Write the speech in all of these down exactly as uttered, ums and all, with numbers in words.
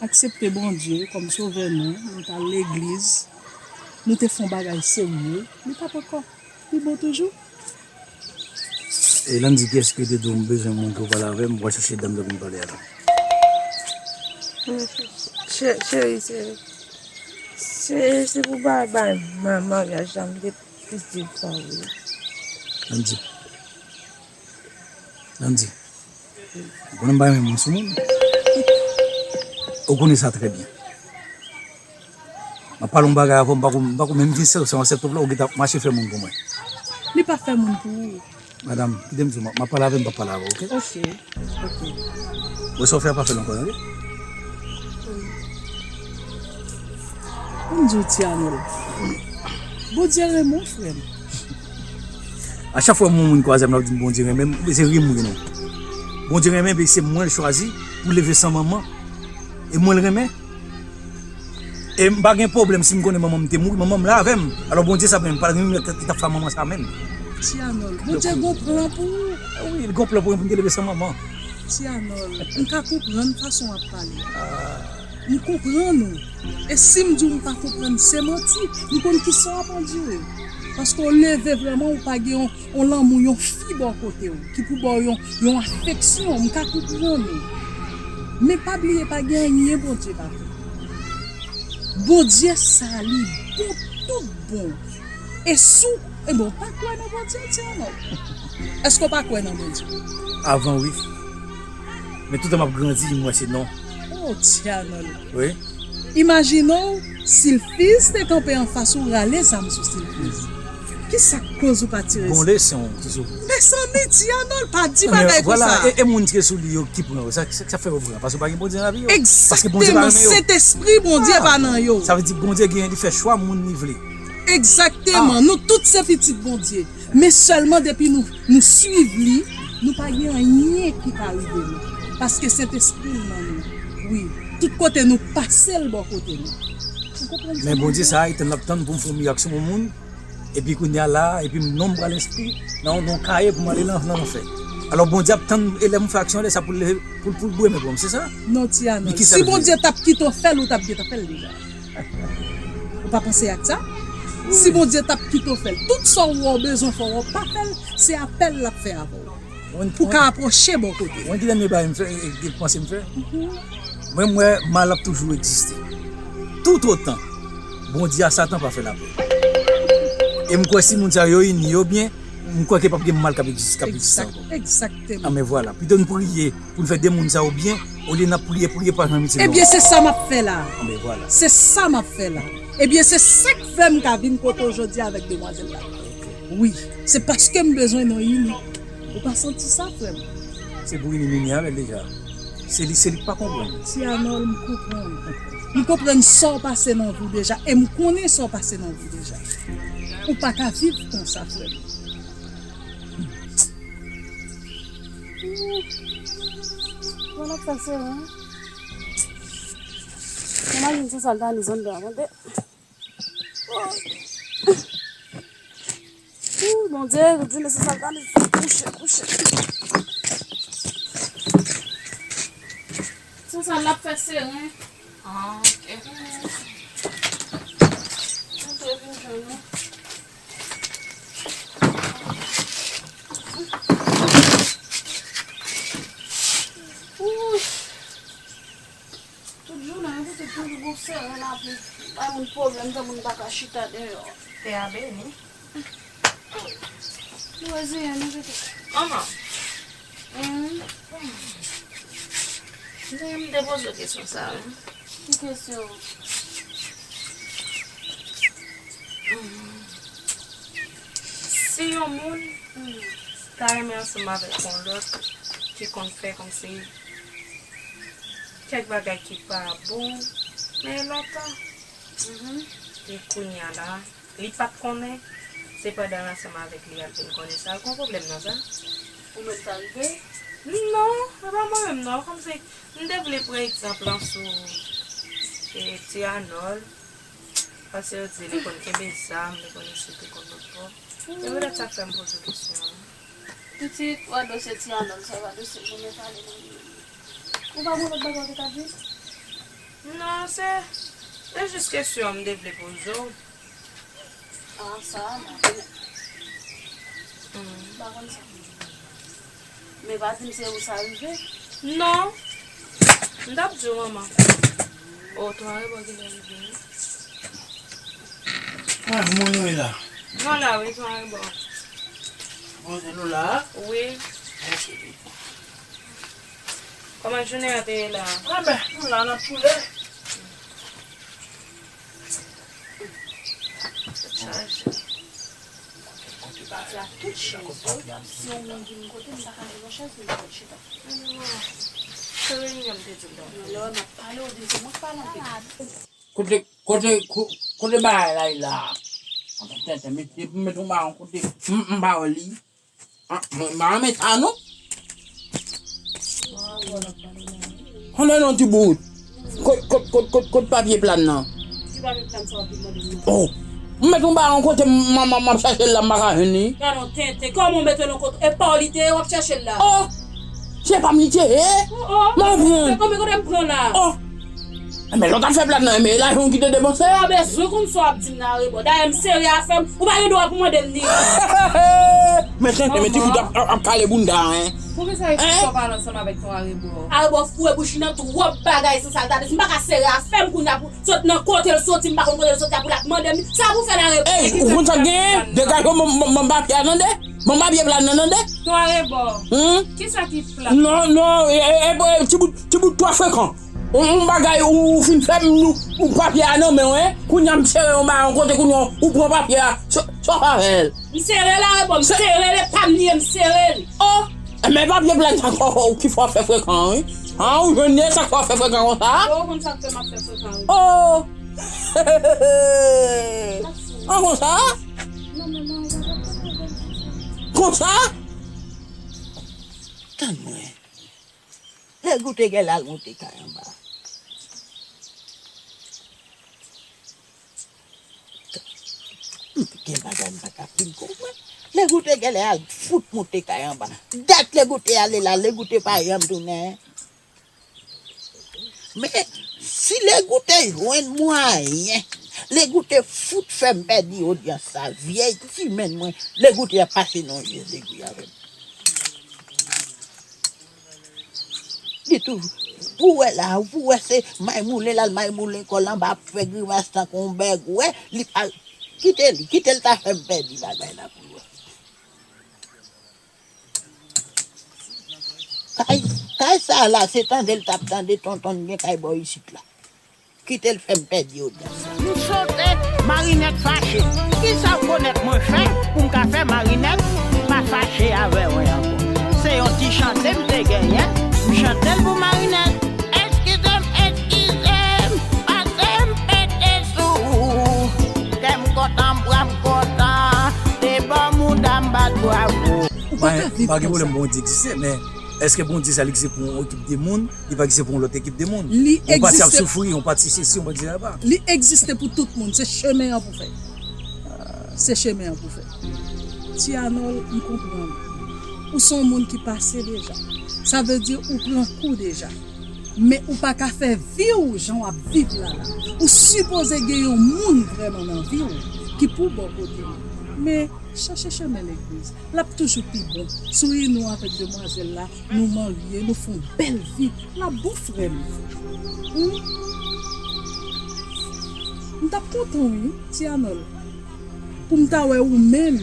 Aksepte Bondye kòm Sovè nou, nou t al legliz, nou te fè yon bagay serye, li p ap ankò pi bon toujou? E Landy, kiyès ki te di w m bezwen moun ki w pale avè m, w al chèche dam nan vin pale a la? Chè- Cheri, se, se, se pou bagay ma- maryaj la, m te plis di l sa wi. Landy. Landy. Ou konnen m pa renmen moun sou moun. Ou konnen sa trè byen. M ap pale yon bagay avè w, m pa ko, m pa ko menm di se se yon septòp la, ou gentan ap mache fè moun pou mwen. Li pa fè moun pou ou. Madanm, kite m di w, m ap pale avè l, m p ap pale avè w, oke? Oke, oke. Bon, sa w fè a pa fè l ankò, tande? Pou m di w, Ti Anòl, Bondye renmen w, frè m. A chak fwa yon moun kwaze m, l ap di m Bondye renmen m, se ri m ri non. Bondye renmen m, se mwen l chwazi pou leve san manman. E mwen l renmen. E m pa gen pwoblèm si m konnen manman m te mouri, manman m la avè m. Alò Bondye sa menm, pa gen moun ki t ap fè manman sa menm. Ti Anòl, Bondye gon plan pou ou. Wi, li gon plan pou mwen pou m te leve san manman. Ti Anòl, m ka konprann fason w ap pale. M konprann ou. E si m di w m pa konprann, se manti. M konn kisa w ap andire. Paske w leve vrèman, ou pa gen yon, yon lanmou, yon fi bò kote w, ki pou ba w yon, yon afeksyon. M ka konprann ou. Men pa bliye, pa gen anyen Bondye pa fè. Bondye sa li bon, tout bon. E si w, e bon, w pa kwè nan Bondye, Ti Anòl? Èske w pa kwè nan Bondye? Avan, wi. Men toutan m ap grandi, m wè se non. Oh, Ti Anòl. Wi. Imajine w, Silfiz te kanpe anfas ou, rale zam sou Silfiz. Kisa k koz ou pa tire? Bon leson, toujou. Mezanmi, Ti Anòl, pa di bagay konsa. E, e moun ki sou li yo ki pran yo, sa, sa, sa fè yo pran, paske pa gen Bondye nan lavi yo. Paske Bondye pa renmen yo. Egzakteman, Sentespri Bondye pa nan yo. Sa vle di Bondye gen, li fè chwa moun li vle. Egzakteman, nou tout se pitit Bondye. Men sèlman depi nou, nou swiv li, nou pa gen anyen ki ka rive nou. Paske Sentespri l nan nou. Wi, tout kote nou pase l bò kote nou. Ou konprann sa m ap di w? Men Bondye sa a, li tann l ap tann pou m fè yon mirak sou yon moun. Epi kounye a la, epi m non m pral enskri nan yon, nan yon kaye pou m ale nan, nan lanfè. Alò Bondye ap tann, e lè m fè aksyon, lè sa pou l leve, pou l, pou l bwè men pou m, se sa? Non, Ti Anòl. Si Bondye t ap kite w fè l, ou t ap gentan fè l deja. Ou pa panse ak sa? Si Bondye t ap kite w fè l, tout sa w wè w bezwen fè, w pa fè l, se apèl l ap fè avè w. Pou w ka apwoche bò kote. Mwen ki dènye bagay m fè, e, e, panse m fè? Mwen, m wè mal ap toujou egziste. Toutotan Bondye a Satan pa fè lapè. E m kwè si moun sa yo ini yo byen, m kwè ke p ap gen mal k ap egzis-, k ap egziste ankò. Egzakteman. Anben vwala. Pito n priye pou n fè de moun sa yo byen, olye n ap priye, priye pa janm itile. Ebyen, se sa m ap fè la. Anben vwala. Se sa m ap fè la. Ebyen, se sa k fè m ka vin kote w jodi a avèk demwazèl la. Wi, se paske m bezwen nou ini. Ou pa santi sa, frè m? Se pou ini m ini avè l deja. Se li, se li k pa konprann. Ti Anòl, m konprann. M konprann sa w pase nan vi w deja, e m konnen sa w pase nan vi w deja. Ou pa ka viv konsa, frè m. Bon, n ap fè seren. Mwen imajine se sa l ta ni zòn dan, tande. Ooh, Bondye, di mesye sa l ta ni kouche, kouche. Se sa l ap fè seren. Ah, ok. Antre vin jwenn nou. Ooh. Tout jounen, yo pote toujou gon seren lapli. Bay moun pwoblèm, tankou nou pa ka chita deyò. Tè a beni. Nou reziyen nou, pitit. Manman. Hum. Mwen, m te poze w kesyon sa, wi. Ki kesyon? Si yon moun ta renmen ansanm avèk yon lòt ki konn fè kòmsi kèk bagay ki pa bon, men lòt la, e kounye a la, li pa t konnen, se pandan l ansanm avèk li, y ap vin konnen sa. Gon pwoblèm nan sa? Ou menm sa rive? Non, e pa mwen menm non, kòmsi m te vle pran egzanp lan sou, e, Ti Anòl, paske yo di li konn kenbe zam, li konn isi, li konn lòt bò. Se petèt sa k fè m poze w kesyon an. Pitit, wè dosye Ti Anòl, sa pa dosye pou nou pale nan li. Ou pa gon lòt bagay ou te ka di? Non, se, se jis kesyon m te vle poze w. Ah, sa, m pa konnen. Hmm. M pa konn sa. Men pa di m se ou sa rive. Non. M t ap di w, manman. O, Twa Rebò genlè rive, wi. Ah, moun yo la. Nou la, wi, Twa Rebò. Bon, se nou la? Wi. Ok. Kòman jounen an te ye la? Ah, ben, nou la, n ap koule. Tèt chaje. Pati a tout chèz yo, si yon moun vin kote m, m pa ka jwenn yon chèz pou m chita. Se reyinyon m te di w la. Lè w ap pale, w di se mwen k pale anpil. Kote, kote, ko-, kote bagay la ye la? Anfen, tenten, met, depi m met yon bagay yon kote, m, m pa wè li. Ah, mwen, mwen pa renmen sa, non. Konnen non, ti bout. Kot, kot, kot, kot, kot papye plàn nan? Ki papye plàn sa w ap vin mande m nan? Oh. M met yon bagay yon kote, m, m, m, m ap chache l la, m pa ka jwenn li. Gadon tenten, kòman w mete l yon kote? E pa w li te ye, w ap chache l la. Oh. Se pa m li te ye? Oh, oh. Mwen pran. Men konbyen kote m pran la? Oh. Men lè w t ap fè plàn nan, men lajan w ki te depanse? Ou pa bezwen konn sa w ap di m nan, Rebò. Dayè, m sere afè m. Ou pa gen dwa pou mande m li. Men tenten, men ti bout ap, ap, ap kale bounda, en. Poukisa w pale ansanm avèk Twa Rebò? Twa Rebò foure bouch li nan twòp bagay san sa l ta di. Si m pa ka sere afè m kounye a pou sot nan kote l soti, m pa konn kote l soti a pou l ap mande m li. Sa pou fè la, Rebò? Ey, ou konn sa k genyen? Degaje w, ban m, ban m papye a, tande? Ban m papye plàn nan, tande? Twa Rebò. Hmm? Kisa ki plat? Non, non, e, e, e, e, ti bout, ti bout twò frekan. Yon, yon bagay ou, ou fin fè m, ou, ou papye a nan men w, en. Kounye a m sere yon bagay yon kote, kounye a ou pran papye a. Sa, sa w fè avè l? M sere l, Rebò, m sere l, e pa m li ye, m sere l. Oh! Men papye plàn sa k fè w, ki fè w fè frekan, wi. An, ou jwenn li, sa k fè w fè frekan konsa? Yo, ou konn sa k fè m ap fè frekan, wi. Oh! An konsa? Konsa? Tann mwen. Lè Goute genlè al monte kay anba. M gen bagay m pa ka fin konprann. Lè Goute genlè al fout monte kay anba. Dat Lè Goute ale la, Lè Goute pa janm tounen. Men, si Lè Goute jwenn mwayen, Lè Goute fout fè m pèdi odyans sa, vyèy ti menn mwen, Lè Goute ap pase nan je Zegwi avè m. Li tou, pou wè la, pou wè se may moulen l al may moulen kò l anba ap fè grimas tankou yon bègwè, li pa, kite li, kite l ta fè m pèdi bagay la pou l wè. Kay, kay sa la, se tande l t ap tande tonton l gen kay bò isit la. Kite l fè m pèdi odyans la. M sote, Marinèt fache. Kisa w konèt mwen fè pou m ka fè Marinèt pa fache avè mwen ankò? Se yon ti chante m te genyen, m chante l pou Marinèt. Eskize m, eskize m, pase m pete sou ou. Kè m kontan, bra m kontan, de bò mouda m bat bravo. Ou pa ka viv konsa. Pa gen pwoblèm, Bondye egziste, men èske Bondye sa l egziste pou yon ekip de moun? Li pa egziste pou yon lòt ekip de moun. Yon pati ap soufri, yon pati sesi, yon pati sela. Li egziste pou tout moun. Se chemen an pou fè. Se chemen an pou fè. Ti Anòl, m konprann. Ou se yon moun ki pase deja. Sa vle di ou pran kou deja. Men ou pa ka fè vi w jan w ap viv la la. Ou sipoze gen yon moun vrèman nan vi w ki pou bò kote w. Men chèche chemen legliz. L ap toujou pi bon. Si w ini w avèk demwazèl la, nou marye, nou fè yon bèl vi. L ap bon, frè m. Hmm? M t ap kontan, wi, Ti Anòl, pou m ta wè ou menm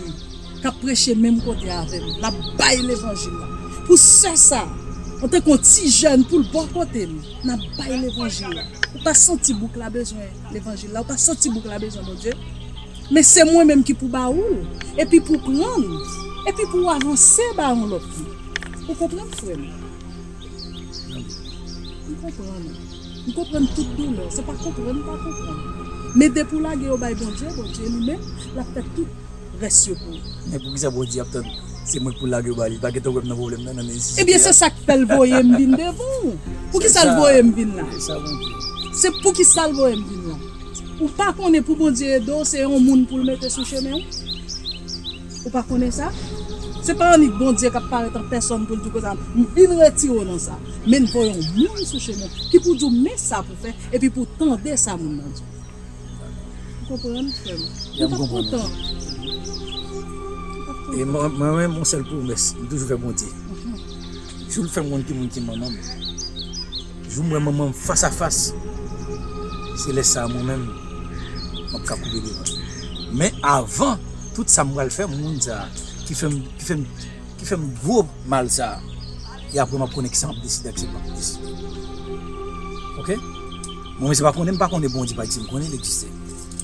k ap preche menm kote avè m. L ap bay levanjil la. Pou sè sa, antanke yon ti jèn, pou l bò kote m, n ap bay levanjil la. Ou pa santi bouk la bezwen levanjil la? Ou pa santi bouk la bezwen Bondye? Men se mwen menm ki pou ba ou l, epi pou pran l, epi pou w avanse ba yon lòt moun. Ou konprann, frè m? M konprann. M konprann tout doulè w. Se pa konprann m pa konprann. Men depi w lage yo bay Bondye, Bondye li menm, l ap fè tout rès yo pou ou. Men poukisa Bondye ap tann se mwen k pou lage yo ba li? Li pa gentan wè m nan pwoblèm nan, nan nesesite a. Ebyen, se sa k fè l voye m vin devan w. Poukisa l voye m vin la? Se poukisa l voye m vin la? Ou pa konnen pou Bondye ede w, se yon moun pou l mete sou chemen w? Ou pa konnen sa? Se pa annik Bondye k ap parèt an pèsòn pou l di w konsa, "M vin retire w nan sa." Men l voye yon moun sou chemen w ki pou di w men sa pou fè, epi pou w tande sa moun nan di w. Ou konprann, frè m? M t ap kontan. M t ap kontan. E mwen, mwen menm, yon sèl pwomès, m toujou fè Bondye. Jou l fè m konn ki moun ki manman m, jou m wè manman m fas a fas, se lè sa a mwen menm, m ap ka koube devan l. Men avan, tout sa m pral fè, moun sa a ki fè m, ki fè m, ki fè m gwo mal sa a, e apre m ap konnen kisa m ap deside ak sa m p ap deside. Oke? Mwen menm, se pa konnen m pa konnen Bondye pa egziste, m konnen l egziste.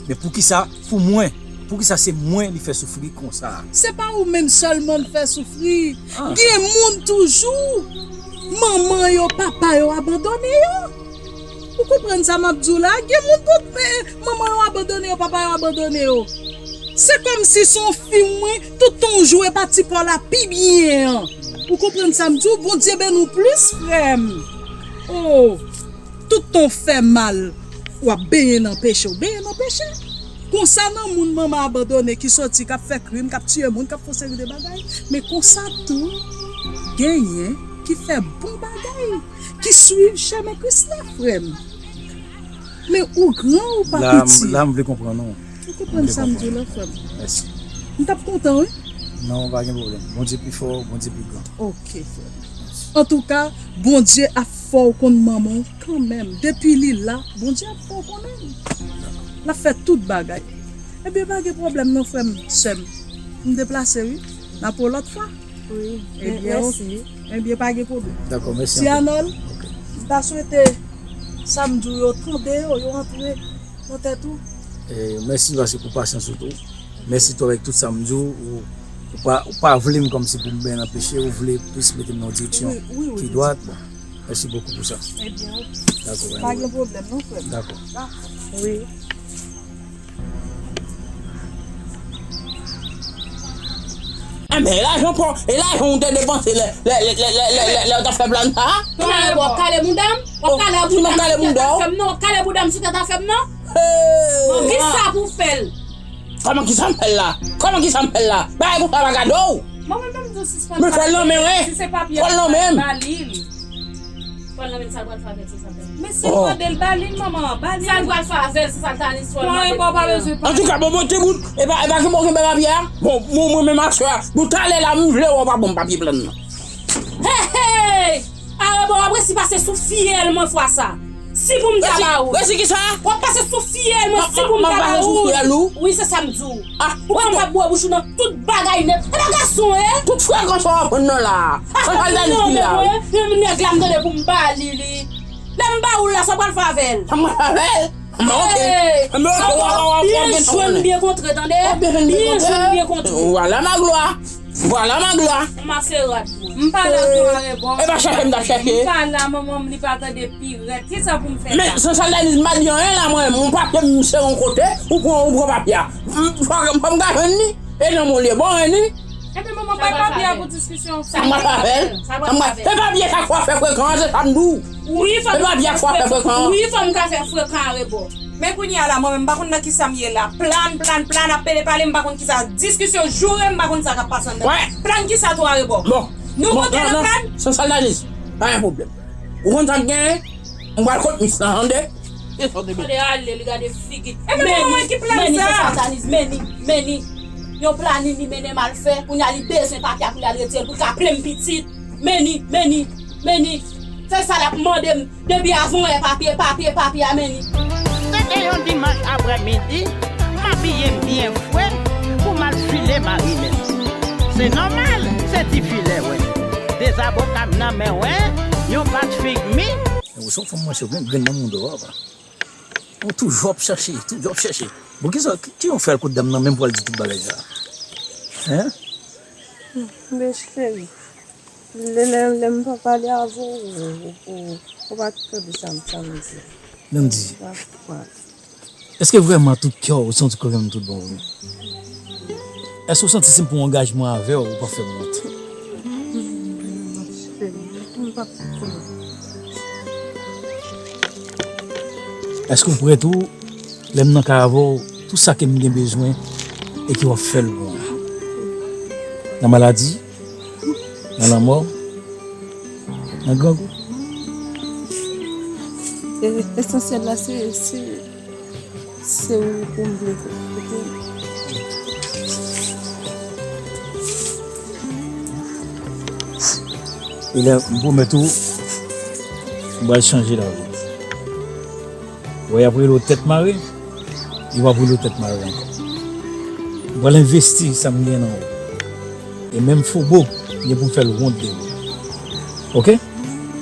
Men poukisa, pou mwen, poukisa se mwen li fè soufri konsa? Se pa ou menm sèlman l fè soufri. Gen moun toujou, manman yo, papa yo abandone yo. Ou konprann sa m ap di w la? Gen moun tout, men manman yo abandone yo, papa yo abandone yo. Se kòmsi se yon fim, wi, tout tan w jwe pa ti pa w la pi byen an. Ou konprann sa m di w? Bondye beni w plis, frè m. Oh! Tout tan w fè mal, w ap benyen nan peche, w benyen nan peche. Konsa nan moun manman abandone ki soti, k ap fè krim, k ap tiye moun, k ap fè yon seri de bagay. Men konsa tou, genyen ki fè bon bagay, ki swiv chemen Kris la, frè m. Men ou gran, ou pa piti. La, m vle konprann ou. Ou konprann sa m di w la, frè m? Mèsi. M t ap kontan, wi. Non, pa gen pwoblèm. Bondye pi fò, Bondye pi gran. Ok, frè m. Antouka, Bondye ap fè w konn manman w kanmenm. Depi li la, Bondye ap fè w konnen l. L ap fè tout bagay. Ebyen, pa gen pwoblèm non, frè m, sè m. M deplase, wi. N ap wè w lòt fwa. Wi, mèsi. Ebyen, pa gen pwoblèm. Dakò, mèsi anpil. Ti Anòl, m ta swete sa m di w yo, tande yo, yo antre nan tèt ou. E, mèsi paske pou pasyans ou tou. Mèsi tou avèk tout sa m di w. Ou, ou pa, ou pa vle m kòmsi pou m benyen nan peche, ou vle plis mete m nan yon direksyon ki dwat. Bon, mèsi bokou pou sa. Ebyen, ok. Dakò, pa gen pwoblèm non, frè m. Dakò. Wi. Enben, e lajan w te depanse lè, lè, lè w t ap fè plan sa a? Kòman w kale bouda m? W ap kale bouda m sou tèt afè m nan? W ap kale bouda m sou tèt afè m nan? Bon, kisa pou w fè l? Kòman kisa m fè l la? Kòman kisa m fè l la? Bagay konsa pa gade w. Mwen menm, m di w sispann pale. Men fè l nan men, wi. Si se papye a, fè l nan men. Fò l nan men sa l pral fè avè l, se sa l pral fè. Men si l mande l, ba li l, manman, ba li l. Sa l pral fè avè l, se sa l ta di, fò l mande l. Antouka, bon, bon, ti bout, e pa, e pa ki bon kenbe papye a? Bon, bon, mwen menm aswè a, pou talè la, m vle wè w pa ban m papye plan nan. Hey, hey! Arebò, w ap resi pase sou fyèl mwen fwa sa. Si pou m ta ba ou. Resi kisa? W ap pase sou fyèl mwen si pou m ta ba ou. Wi, se sa m di w. Ou pa m ap bwè bouch ou nan tout bagay nèt. E pa gason, e? Tout frekans w ap pran nan la. Sa pral nan li la, wi. Nèg la m tande pou m ba li li. Lè m ba ou l la, sa w pral fè avè l? Sa m pral fè avè l? Anben, ok. Anben, ok, w ap, w ap, w ap gen tan konnen. Byen jwenn, byen kontre, tande? Byen jwenn, byen kontre. Vwala ma glwa. Vwala ma glwa. Maserat mwen. M pa la non, Arebò. E pa chèche m t ap chèche. M pa la, manman m li pa tande pirèt. Kisa pou m fè la? Men, Sansal Daniz, m pa di anyen la, mwen, m papye m sere yon kote, ou pran, ou pran papye a. M, fò, fò m ka jwenn li. E nan mwen li ye, bon, jwenn li. Ebyen, manman, bay papye a pou diskisyon. Sa m pral fè avè l? Sa m pral fè avè l? E papye sa k fè frekan an, se sa m di w. Wi, fò m ka fè frekan. Wi, fò m ka fè frekan, Arebò. Men kounye a la, mwen menm, m pa konn nan kisa m ye la. Plan, plan, plan, ap pede pale, m pa konn kisa. Diskisyon joure, m pa konn sa k ap pase anndan. Plan kisa tou, Arebò? Bon. Nou konte nan plan? Sansal Daniz, pa gen pwoblèm. Ou konn sa k genyen? M pral kot mis lan, tande? Tande ale, li gade figi. E men manman ki plan sa? Meni, Sansal Daniz, meni, meni. Yon planin li mennen m al fè, kounye a li bezwen papye a pou l al retire l, pou l ka plenn pitit. Meni, meni, meni. Se sa l ap mande m. Depi avan w wè papye, papye, papye a, meni. Se te yon dimanch aprèmidi, m abiye m byen fre pou m al file Marilèn. Se nòmal, se ti filè, wè. De zaboka m nan men, wè, yon bat fig mi. Ou se yon fanm manchè, ou gen grenn nan mouda w, papa. Ou toujou ap chèche, toujou ap chèche. Bon, kisa, ki, ki yon fè al kot dam nan menm pou al di tout bagay sa? Hein? Men cheri. Lè, lè, lè m pa pale avè w, ou, ou, ou pa t tande sa m, sa m di. Nan di. Èske vrèman tout kè w, ou santi kò w tout bon vre? Èske w santi si m pran angajman avè w, ou p ap fè m wont? M p ap fè. Èske w prè tou, lè m nan kay avè w, tout sa ke m gen bezwen e ke w ap fè l pou mwen? Nan maladi, Nan lanmò, nan grangou. E, esansyèl la, se, se, se ou pou m vle koute. E lè m pwomèt ou, m pral chanje lavi. Wè, y ap rele w tèt mare, yo p ap rele w tèt mare ankò. M pral envesti sa m gen nan ou. E menm fobo, m gen pou m fè l wont de ou. Oke?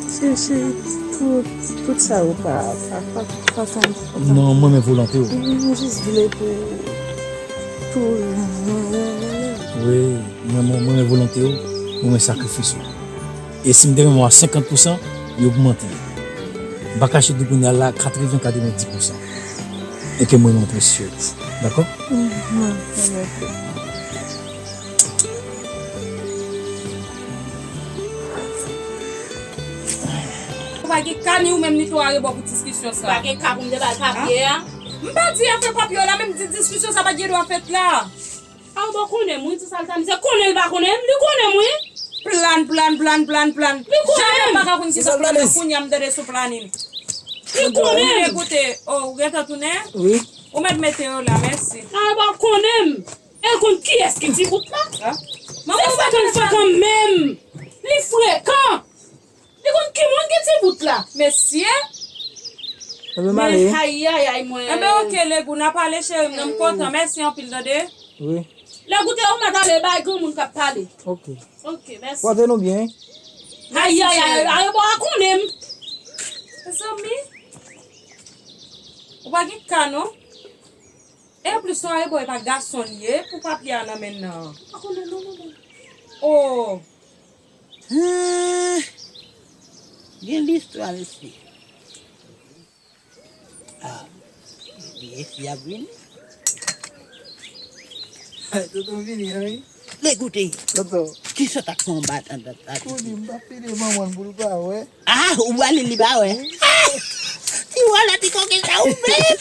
Cheri, cheri, tout, tout sa ou pa, pa, pa, pa, pa, pa. Non, mwen renmen volonte w. M jis vle pou, pou. Wi, mwen, mwen, mwen renmen volonte w, mwen renmen sakrifis ou. E si m te renmen w a senkant pousan, yo ogmante l. M pa kache di w kounye a la, katreven, katrevendi pousan. E ke mwen renmen w presye. Dakò? Mhm, dakò. Ou pa gen ka ni ou menm ni to arebò pou diskisyon sa. Pa gen ka pou m te ba l papye a. M pa di afè papye w la, men m di diskisyon sa pa t gen dwa fèt la. Arebò konnen m, wi, di sa l ta mizè. Konnen l pa konnen m, li konnen m, wi. Plan, plan, plan, plan, plan. Li konnen m. Jamè m pa ka konn kisa plan nan kounye a m tande sou planin. Li konnen m. Koute, oh, ou gentan tounen? Wi. Ou mèt mete yo la, mèsi. Arebò konnen m. E l konn kiyès ki ti bout la? Se senkant fwa kanmenm. Li frekan. Li konn ki moun ki ti bout la. Mesye. Ebyen, m ale. Men, ayayay, mwen. Enben, oke, Legou, n ap pale, cheri m, nan m kontan. Mèsi anpil, tande. Wi. Legou te ou mèt ale bay granmoun k ap pale. Oke. Oke, mèsi. Pòte nou byen. Ayayay, arebò a konnen m. Mezanmi. Ou pa gen ka, non? E anplis, non, arebò e pa gason li ye, pou papye a nan men nan. Pa konnen non, manman. Oh. Ah, gen listwa, mesye. Ah, mesye ap vini. Tonton vini, wi. Lè koute. Tonton. Ki sòt ak fè yon batan, batan. Kou di m pa pede manman pou l pa wè. Ah, ou ba li, li pa wè. Ah! Ti wala ti koke sa ou menm.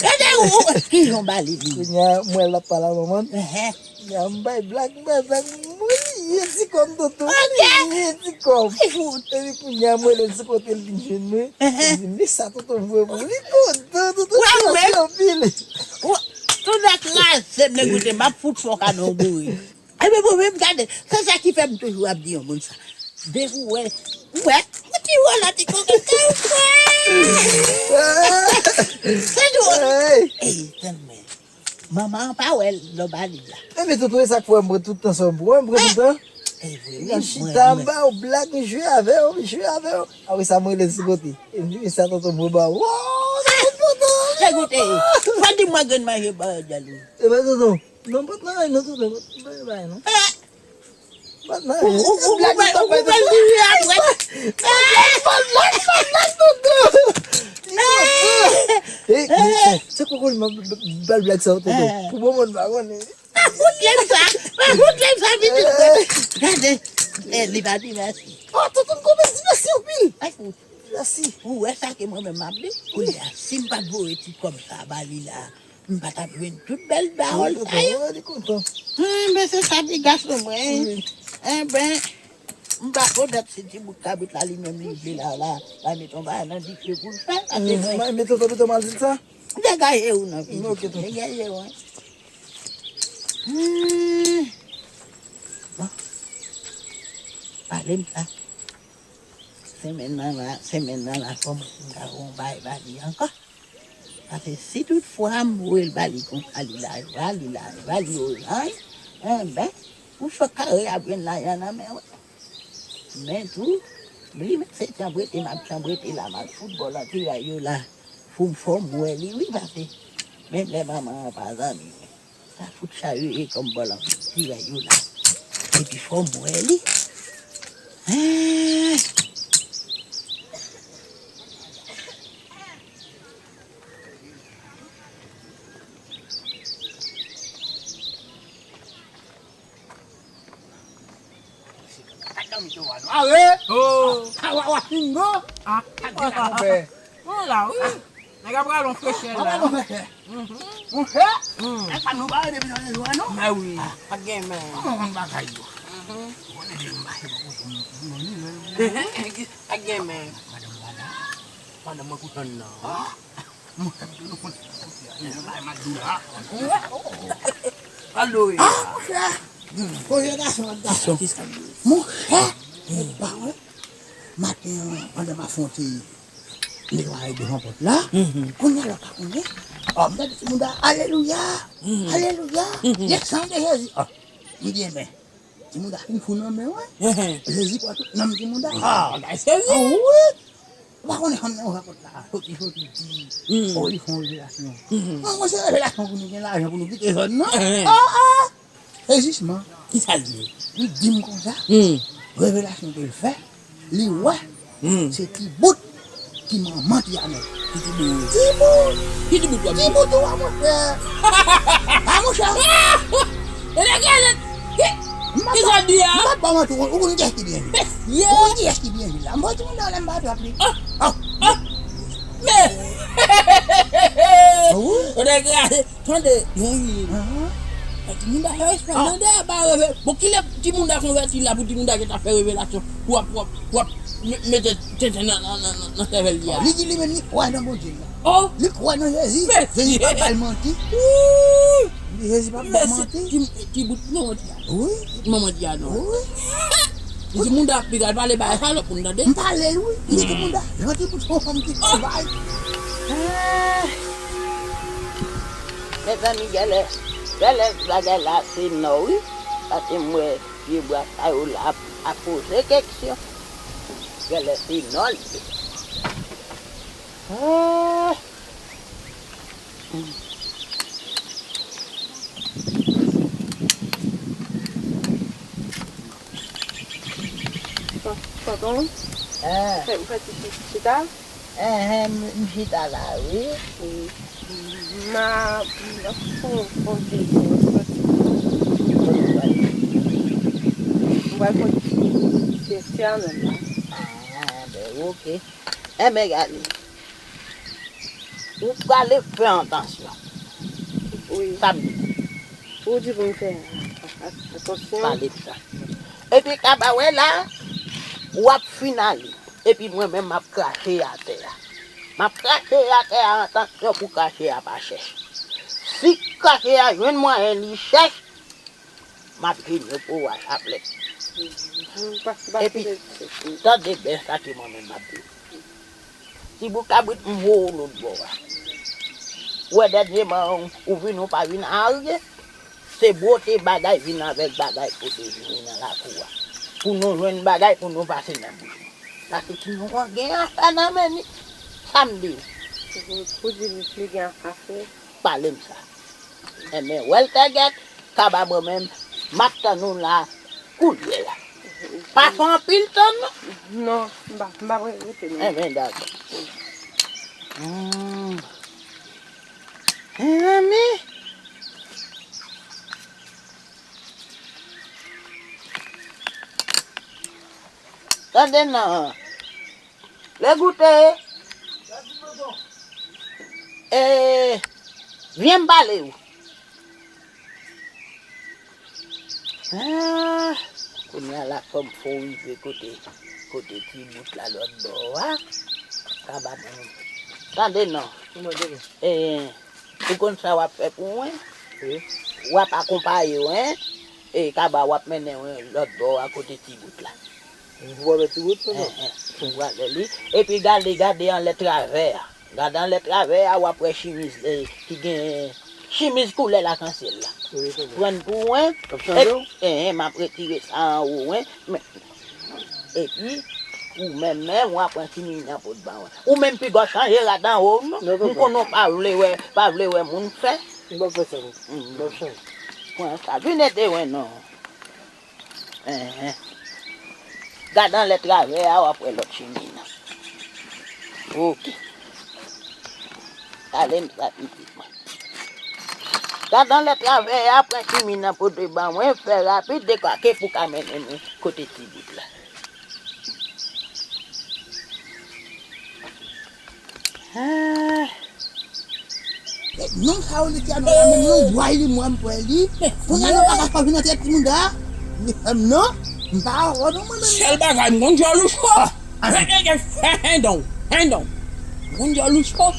Gade ou, ou, ki jan ba li, li. Kounye a, m wè l ap pale a manman. Ehe. Kounye a, m bay blag, m bay blag, m bliye ti kòm tonton. Ok. M bliye ti kòm. Epi kounye a, m rele l sou kote l vin jwenn mwen. Ehe. M di, men sa tonton voye pou li kontan, tonton ti mèsi anpil. Tout nèg kraze m, lè koute, m ap fout fè w kado yon boure. Ebyen, bon, men gade, se sa ki fè m toujou ap di yon moun sa. Depi w wè, w wè, ou ti wè la, ti koke, se ou fè. Se tou. Ey, tann mwen. Manman an pa wè l lò ba li la. Ebyen, tonton, e sa k fè m pran tout tan sa m pran, m pran tout tan. E vre, wi, mwen, m chita, m ba w blag, m jwe avè w, m jwe avè w. Apre sa, mwen rele l sou kote. E m di, men sa tonton mwen ba w. Wow, tonton, tonton. Lè koute, fò di mwen grenn manje ba w djal wi. Ebyen, tonton. Non, m pa t nan anyen non, tonton, m pa t nan anyen non. M pa t nan anyen. Ou, ou, ou, ou pral, ou pral vire apre. M pa t nan anyen, m pa t nan anyen, tonton. Li kontan. Ey, men, se kòkòt m ap bal blag sa yo, tonton. Pou bon moun pa konnen. Pa fout lè m sa, pa fout lè m sa, pitit mwen. Gade, eh, li pa di mèsi. Oh, tonton, m kontan, di mèsi anpil. Ay, fout. Mèsi. Ou wè sa ke mwen menm m ap di? Kounye a, si m pa t voye ti kòb sa ba li la, m pa t ap jwenn tout bèl pawòl sa yo. Wi, tonton, wi, li kontan. Enben, se sa di gason mwen. Wi. Enben, m pa konn si ti bout kabrit la, li menm li vle la, la, la met yon bagay nan dife pou l fè, paske mwen. Mwen, men tonton, tonton, m al di l sa? Degaje ou nan figi. Ok, tonton. Degaje ou, wi. Hmm. Bon. Pale m sa. Semèn nan la, semèn nan la, fò m wè si m ka fè yon bagay ba li ankò. Paske si tout fwa m voye l ba li konsa, li lajwa, li lajwa, li oranj, enben, ou sot kare ap jwenn lajan nan men w. Men tou, li menm se chanbrete m ap chanbrete la, m al fout bò lan tiray yo la. Pou m fò m wè li, wi, paske menm lè manman an pa zanmi mwen. Sa fout chaje kòm bò lan ti rèy yo la. Epi fò m wè li. Hen. Are! Oh! Awa, wa, pingo! Ah, ah, ah, ah. Bon, la, wi. Nèg ap rale yon frechè la. Ap rale yon frechè. Mhm. Monchè, e pa nou bare depi nan rezo a, non? Mè wi, pa t gen men. Kòman konn bagay yo? Mhm. Bon, depi m mache, bon, Ak gen men. Madanm mwen pou tann nan. Mwen, mwen, mwen, mwen, mwen, mwen, mwen, Alo, wi. Ah, monchè. Monchè, gason ak gason. Monchè, e pa wè. Maten an, pandan m ap fè yon ti netwayaj devan pòt la, kounye a lè w pa konnen, oh, m tande timoun da, alelouya, alelouya, desann de Jezi. Oh, m di, men, timoun da fin fou nan men, wè. Jezi pran tout nanm timoun da. Ah, bagay serye. Ah, wi. Ou pa konnen fanm nan ouvè pòt la, soti, soti di, oh, li fè yon revelasyon. Non, mwen, se revelasyon pou nou gen lajan, pou nou kite zòn nan. Ah, ah. Se jisman. Kisa l di? Li di m konsa, revelasyon ke l fè, li wè, se ti bout ki manman Tiyanèt. Ki ti bout? Ti bout! Ki ti bout w ap di? Ti bout ou a, monchè. A, monchè. E nèg la, ki, kisa l di a? M p ap ba w manti, ou konn kiyès ki byen viv la? Ou konn kiyès ki byen viv la? M voye timoun nan lè m pa t ap li. Ah, ah, ah. Men. Ou nèg la, tande, yon wi. Timoun da fè respè, tande a ba reve. Bon, kilè timoun da konvèti la pou timoun da gentan fè revelasyon? W ap, w ap, w ap me-, mete tenten nan, nan, nan, nan, nan sèvèl li a. Li di li menm li kwè nan Bondye la. Oh! Li kwè nan Jezi. Jezi pa ba l manti. Li di Jezi pa ba l manti. Ti, ti bout manman Tiyanèt. Wi. Manman Tiyanèt. Wi. Li di moun da ap piga, l pale bay salòp moun tande. M pale l wi. M di moun da, jan ti bout se yon fanm ki travay. Ah. Mezanmi, genlè, genlè bagay la se nò wi. Paske m wè pye bwa sa yo la ap, ap poze keksyon. Genlè se nò l ye. Ah. Ton-, tonton, ou fè, ou fè ti chi-, chita? Enhen, m, m chita la, wi. Wi. M a, m ap fon, fon ti, fon ti. M pral fon ti, ti, ti a menm la. Ah, ben, oke. Enben, gade. Ou prale fè atansyon. Wi. Sa m di. Ou di pou m fè a-, a-, atansyon. Pale de sa. Epi kaba wè la, w ap fin ale. Epi mwen menm m ap krache atè a. M ap krache atè a, atansyon pou krache a pa chèch. Si krache a jwenn mwayen li chèch, m ap jwenn yo pou w a chaplèt. Epi, tande byen sa ke mwen menm m ap di w. Ti bout kabrit m voye w lòt bò a. Ou wè dènyeman ou vin ou pa vin arye. Se bwote bagay vin avèk bagay pou te vini nan lakou a. Pou nou jwenn bagay pou nou pase nan bouch nou. Paske timoun an gen afè nan men li. Sa m di w. Pou di li li gen afè. Pale m sa. Enben, wè l tègèt, kaba mwen menm, m ap tann ou la, koulye a. Pa fè anpil tan, non. Non, m pa, m pa prese rete, non. Enben, dakò. Hmm. Mezanmi. Tande non. Lè goute. E, vyen m pale w. Ah, kounye a la fò m fè w rive kote, kote ti bout la lòt bò a. Kaba mwen. Tande non. E, ou konn sa w ap fè pou mwen? Wi. W ap akonpaye w, en. E kaba w ap mennen w lòt bò a kote ti bout la. Ou wè ti bout, non? Enhen. Ou prale li. Epi gade, gade anlè travè a. Gade anlè travè a, w ap wè chimiz, eh, ki gen chimiz koulè lakansyèl la. Wi, wi. Pran pou wen. W ap chanje w? Enhen, m ap retire sa anwo wen. Men, epi, ou menm menm, w ap pran chimiz nan pot ban wen. Ou menm piga w chanje rad anwo w, non? Non, m konnen w pa vle wè, pa vle wè moun fè. M p ap fè sa, non. M ap chanje. Pran sa. Vin ede wen, non. Enhen. Gad anlè travè a, w ap wè lòt chimen nan. Oke. Pale m sa pitit mwen. Gad anlè travè a, pran chimen nan pote ban mwen, fè rapid, dekwake pou ka mennen nou kote ti bout la. Ah. Nonm sa yo li te anonm la menm non, vway li mwen m kwè li. Kounye a nou pa ka fè vin antre timoun da. Li fè m non. M pa wè non, mwen menm. Sèl bagay, m konn djòl ou cho. Hand down, hand down. M konn djòl ou cho.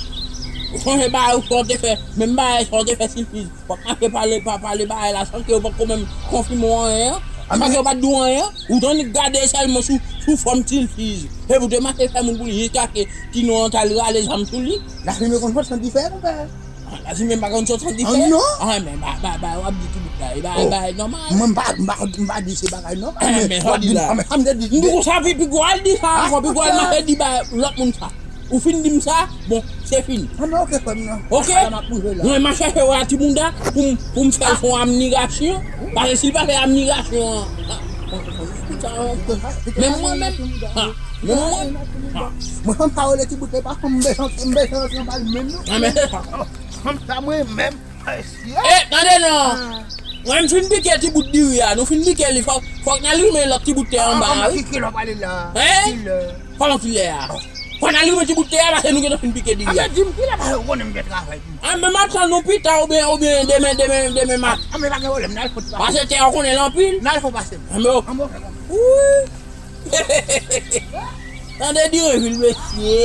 Ou sonje bagay ou cho te fè, menm bagay cho te fè Silfiz. W ap mache pale, pa pale bagay la, san ke yo poko menm konfime w anyen an. San ke yo pa t di w anyen an. Ou t annik gade sèlman sou, sou fòm Silfiz. Epi w te mache fè moun pou li jiska ke Tino an t al rale zam sou li. Lafimen konn fòt san dife, konpè. Ah, Lafimen pa konn sot san dife? Ah, non. Ah, men ba, ba, ba, w ap di ti bout la, e ba, ba, nòmal. Mwen m pa, m pa, m pa di se bagay nòmal, men sa w di la. Ah, men sa m te di. M di konsa, pi, pi gwo al di sa ankò, pi gwo al mache di ba lòt moun sa. Ou fin di m sa, bon, se fini. Ah, men oke, frè m nan. Oke? Ala m ap pwouve la. Mwen, m a chèche wè a ti bounda pou m, pou m fè l fè yon admirasyon. Paske si l pa fè admirasyon an, ah, men mwen menm, ah, men mwen, ah. Mwen fanm pa rele ti bout la, e pa fanm m bezwen, m bezwen antre anba l menm non. Ah, men se sa. Fanm sa mwen menm. E, tande non. Mwen m fin pike ti bout diri a, nou fin pike li, fòk, fòk n al limen lòt ti bout tè anba a, wi. Ki kilè w pale la? Hein? Kilè? Kòman kilè a? Fòk n al limen ti bout tè a, paske nou gentan fin pike diri a. Di m kilè, paske ou konnen m gen travay pou mwen. Ah, men m ap tann nou pita oubyen, oubyen demen, demen, demen maten. Ah, men pa gen pwoblèm, n al fè yon ti pase. Paske tè a ou konnen l anpil. N al fè yon pase. Ah, men ok. Wi. Tande diri vil, mesye.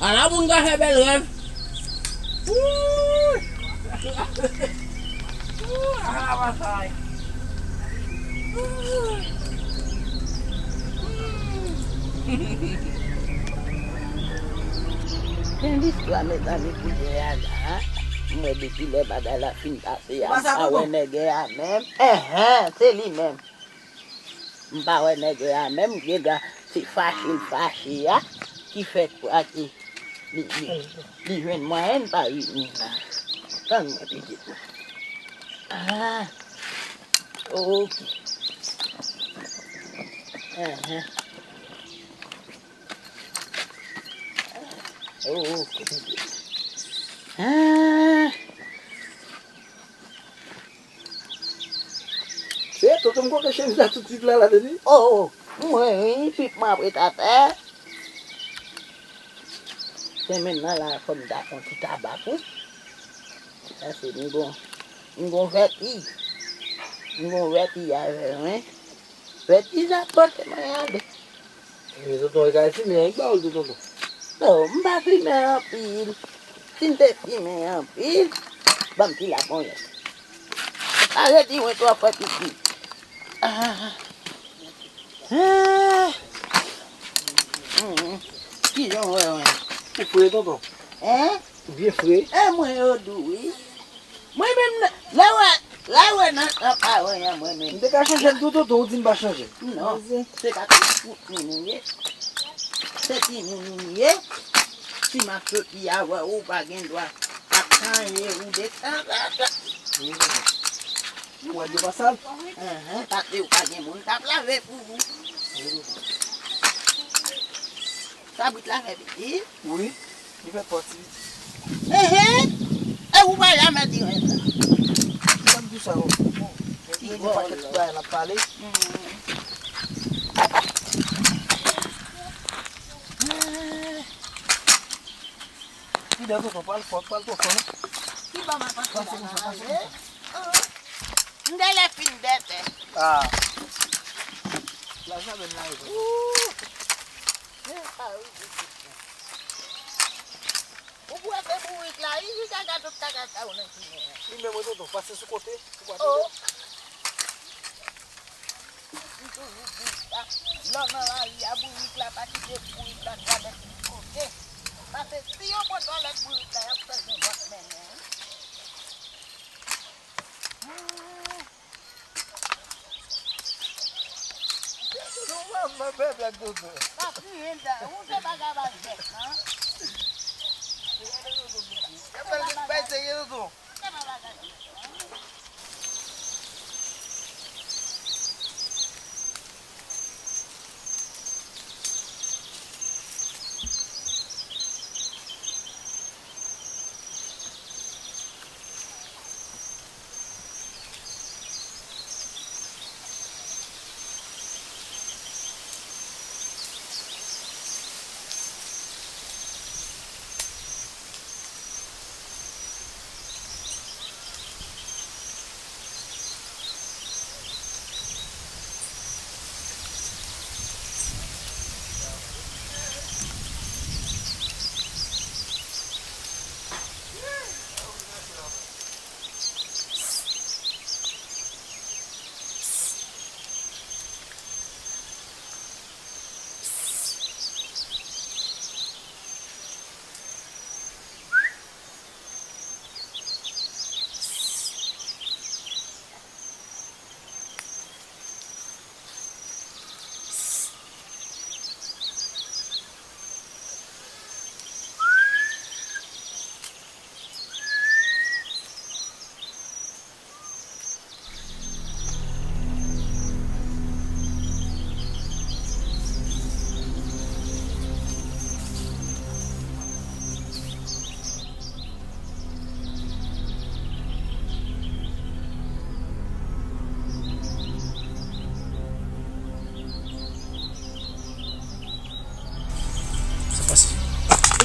Ala moun ka fè bèl rèv. Wouy! Wouy, ala batay. Gen listwa, mezanmi, kounye a la. M wè depi lè bagay la fin pase a, m pa wè nèg a menm. Enhen, se li menm. M pa wè nèg la menm, gen dwa se fache l fache a ki fè kwa ke li, li, li jwenn mwayen pa vini la. Tann mwen pitit mwen. Ah, ok. Enhen. Ok. Ah. Se tonton m koke chemiz la tout tip la la teni. Oh, mwen wi, pip mwen ap ret atè. Semenn nan la fò m ta fè yon ti tabak wi. Paske m gon, m gon vètij. M gon vètij avè mwen. Vètij ap pote mwen ale. Men tonton e ka fimen an, ki ba w l tou tonton? Non, m pa fimen anpil. Si m te fimen anpil, ban m ti laponyèt. Pa redi mwen twò fè pitit. Ah. Ah. Mm. Kijan w wè mwen? Ou fre tonton? Hein? Ou byen fre. E mwen yo dou wi. Mwen menm, lè wè, lè wè nan, nan paran an, mwen menm. M te ka chanje l tou tonton, ou di m pa chanje. Non, se pa tout moun ou ye. Se timoun ou ye. Si m ap soti a wè ou pa gen dwa ap chanje ou detanzantan. Ou wè de pa sal? Enhen, paske ou pa gen moun k ap lave pou ou. Kabrit la fè pitit? Wi, li fè pòt li. Enhen! E ou pa jamè di mwen sa. Li pa di sa, non. Li gen pakèt bagay l ap pale. Ki dan tonton, pral fò, pral twò fò, non? Ki ban m ap pase la, pase konsa, pase konsa. M te lè fin dètè. Ah. La jaden la, e. Ouh. Ou pou wè se bourik la, wi, wi, kaka tout kaka sa ou nan kimen an. Li menm wi tonton, pase sou kote, ou pa tande. M toujou di sa. Lè w nan lari a, bourik la, pa kite bourik la travèse tout kote. Paske si yo pran twalèt bourik la, y ap fè gen vòt mennen wi. Souvan mwen fè blag tonton. Pa kriye la, ou se bagay bèt, non? Gade tonton, bay serye tonton.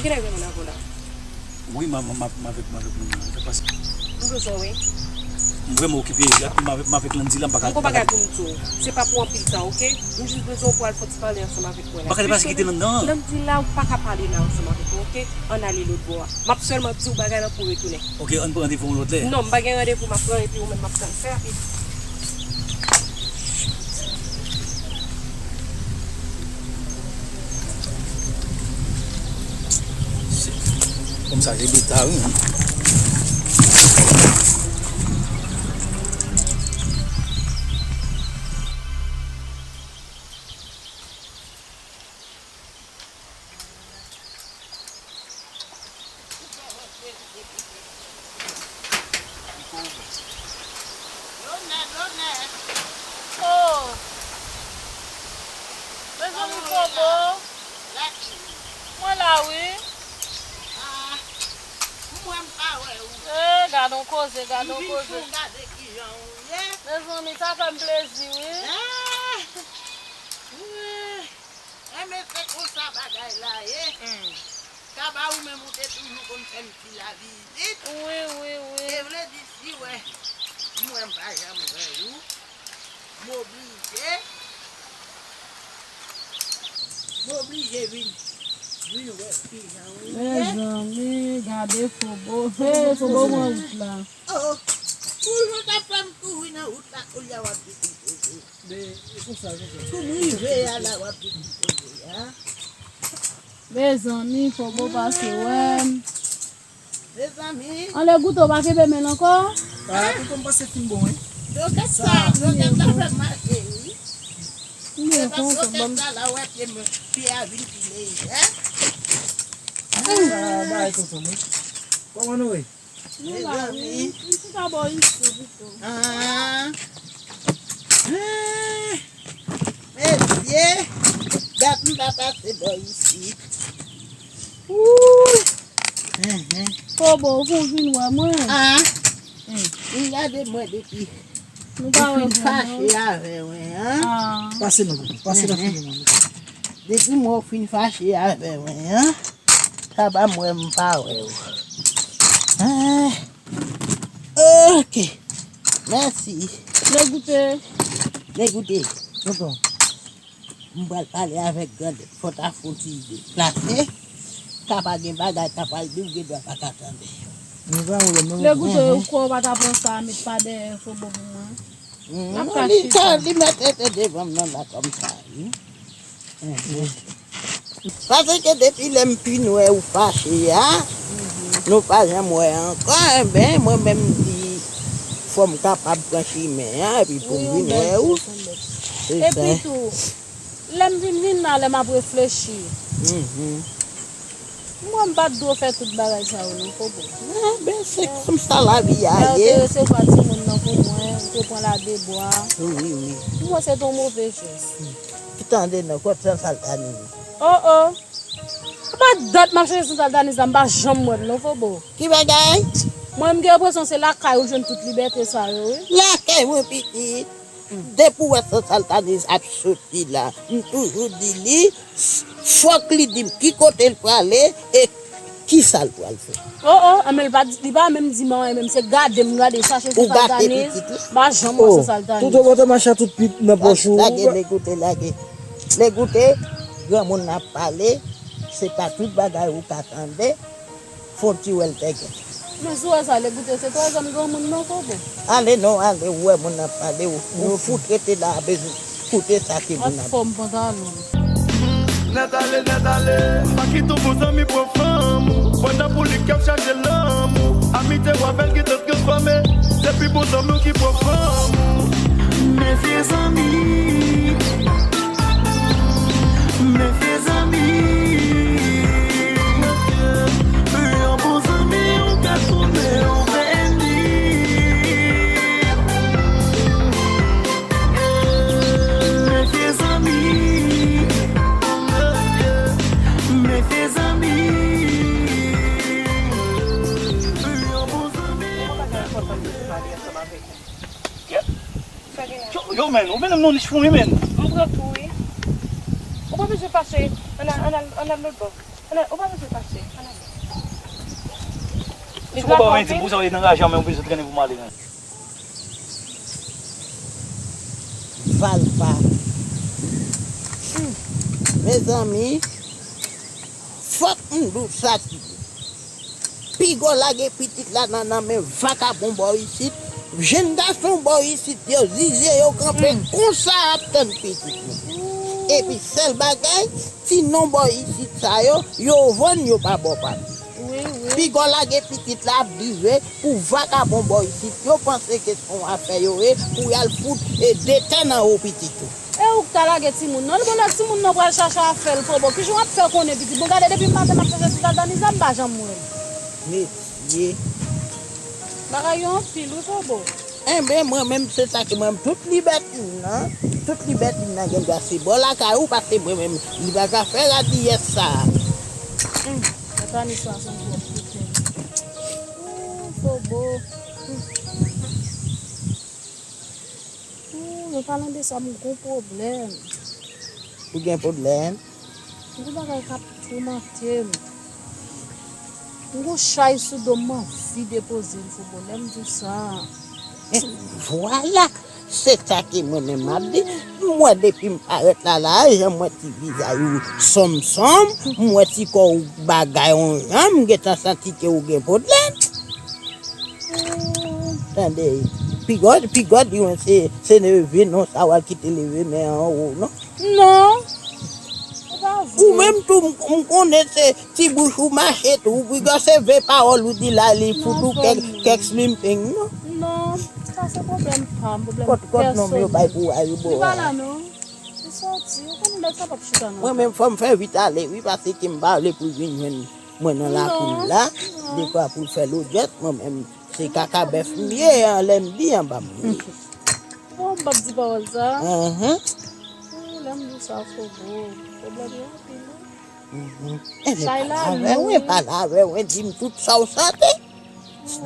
Kilè gen moun avè w la? Wi, m, m, m, m avèk, m avèk moun nan. Fè pase. M bezwen w wi. M vrèman okipe. M avèk, m avèk Landy la, m pa ka. M gon bagay pou m di w. Se pa pou anpil tan, oke? M jis bezwen w pou al fè yon ti pale ansanm avèk mwen la. M pa ka deplase kite Landy nan. Landy la, ou pa ka pale la ansanm avèk mwen, oke? Ann ale lòt bò a. M ap sèlman di w bagay lan pou w retounen. Oke, ann pran randevou yon lòt lè. Non, m pa gen randevou, m ap pran epi ou menm m ap tann. Fè rapid. Kòm sa, regle ta wi. Lonè, lonè. Oh! Mezanmi, Fobo. Mwen la wi. Ah, m wè m pa wè ou. Eh, gade yon koze, gade yon koze. Gade kijan ou ye. Mezanmi, sa fè m plezi wi. Ah, wi. Enben se konsa bagay la ye. Hmm. Kaba ou menm ou te toujou konn fè m ti lavizit. Wi, wi, wi. Se vle di si wè, m wè m pa janm wè ou, m oblije, m oblije vin, vin wè kijan ou ye. Mezanmi, gade Fobo. Hey, Fobo pran wout la. Oh, pou jan w t ap fè m kouri nan wout la, kounye a w ap di konpoze. Men, e konsa, e konsa. Pou m rive a la, w ap di m kote a. Mezanmi, Fobo pase wè m. Mezanmi. Anlè goute, w pa kenbe men l ankò? Ah, tonton m panse fin bon, wi. Jokèt sa, jokèt la fè m mache, wi. M byen kontan, ban m. Jokèt sa la, w wè pye m, pye a vin pi lejè. Ah, bay tonton m, wi. Kòman nou ye? Nou la, wi. M chita bò isi, pito. Ah. Ah. Mesye, dat m pa pase bò isi. Wouy. Fobo, ou vin wè mwen. Ah. Vin gade mwen depi ou fin fache avè mwen, an. Pase non, pase nan figi mwen. Depi mwen ou fin fache avè mwen, an. Sa pa mwen m pa wè w. Ah. Ok. Mèsi. Legoute. Legoute. Tonton. M pral pale avèk Grandèt. Fò ta fon ti deplase. Ka pa gen bagay, ka pral di w gen dwa pa ka tande. Nou pa wè, nou. Legoute, ou kwè w pa ta pran sa, met pa dèyè Fobo pou mwen. N ap ka chita. Li mèt rete devan m nan la kòmsa, wi. Paske depi lè m fin wè ou fache a, nou pa janm wè ankò, enben, mwen menm m di, fò m kapab pran chimen an, epi pou m vin wè ou. Se sa. Epi tou, lè m vin vin la, lè m ap reflechi. Mwen, m pa t dwe fè tout bagay sa yo, non, Fobo. Ah, ben, se konsa lavi a ye. Lè yo te resevwa timoun nan pou mwen, ou te pran l a de bra. Wi, wi. Pou mwen, se te yon move jès. Tande non, kot San Saltaniz. Oh, oh. Sa pa dat m ap chache San Saltaniz la, m pa janm wè l, non, Fobo. Ki bagay? Mwen, m gen enpresyon se lakay ou jwenn tout libète sa yo, wi. Lakay mwen, pitit. Depi w wè San Saltaniz ap soti la, m toujou di li, fòk li di m ki kote l prale e kisa l pral fè. Oh, oh, men li pa di, li pa menm di m anyen, menm se gade m gade, chache San Saltaniz, m pa janm wè San Saltaniz. Tout ou pote machin tout pit nan pòch ou. Lage, Legoute, lage. Legoute, granmoun nan ap pale, se pa tout bagay ou ka tande. Fon ti wè l tègè. Men si w wè sa, Legoute, se twazèm granmoun nan, Fobo. Ale non, ale, ou wè moun nan pale, ou, ou fout rete la, bezwen koute sa ke moun ap. Fòm pantalon. Nèt ale, nèt ale. Pa kite yon bon zanmi pran fanm ou. Pandan pou li k ap chache lanmou. Amite w avè l gentan transfòme. Se pi bon zanmi w ki pran fanm ou. Mefye zanmi. Mefye zanmi. Yon bon zanmi ou ka tounen yon veni. Mefye zanmi. Mefye zanmi. Yon bon zanmi ou ka tounen. Yo, yo, men, ou mennen m nan nich pou mwen, men. M pran tou, wi. Ou pa bezwen fache. Ann al, ann al, ann al lòt bò. Ale, ou pa bezwen fache. Ann ale. Si w konprann mwen, di m pou sa w anraje an, men ou bezwen trennen pou m ale, men. Valpa. Hmm. Mezanmi, fòk m di w sa ki ye. Piga w lage pitit la nan, nan men vakabon bò isit. Jenn gason bò isit yo, zize yo kanpe konsa ap tann pitit nou. Epi sèl bagay, ti non bò isit sa yo, yo vann yo pa ba w pati. Wi, wi. Piga w lage pitit la ap vive pou vakabon bò isit yo panse ke se yon afè yo ye pou y al fout e de tè nan wo pitit ou. E ou k ta lage timoun nan. Li bon lè timoun nan pral chache afè l, Fobo. Kijan w ap fè konnen pitit? Bon, gade, depi maten m ap chache ti Satanizan, m pa janm wè l. Mesye. Bagay yo anpil, wi, Fobo. Enben, mwen menm, se sa ki mwen menm, tout libètin nan, tout libètin nan gen dwa se bò lakay ou, paske mwen menm, li pa ka fè radiyès sa a. Hmm, Satanizan se yon twòp kote. Ooh, Fobo. Ooh, nan palan de sa, m gon pwoblèm. Ou gen pwoblèm? M gon bagay k ap toumante m. M gon chay sou do m, m anvi depoze l, Fobo, lè m di w sa. Vwala! Se sa ke mwen menm m ap di. M wè depi m parèt la, la, jan m wè ti vizaj ou sonm sonm, m wè ti kò ou bagay on jan, m gentan santi ke ou gen pwoblèm. Tande, piga w, piga w di mwen se, se neve non, sa w al kite leve men anwo, non? Non. Se pa vre. Ou menm tou, m, m konnen se ti bouch ou mache tou, piga w se ve pawòl ou di la, li fout ou kèk, kèk slimping, non? Non, sa se pwoblèm pa m, pwoblèm pèsonèl. Kot, kot nonm yo bay pou Ayoubo a? Li pa la, non. Li sòti, ou konnen nèg sa p ap chita nan. Mwen menm, fò m fè vit ale, wi, paske m pa vle pou l vin jwenn mwen nan lakou la, dekwa pou l fè lodjèt, mwen menm, se kaka bèf m ye, an lè m di anba m ye. Bon, m p ap di pawòl sa. Enhen. Ooh, lè m di w sa, Fobo, pwoblèm yo anpil, wi. Enben, pale avè mwen, pale avè mwen, di m tout sa w santi.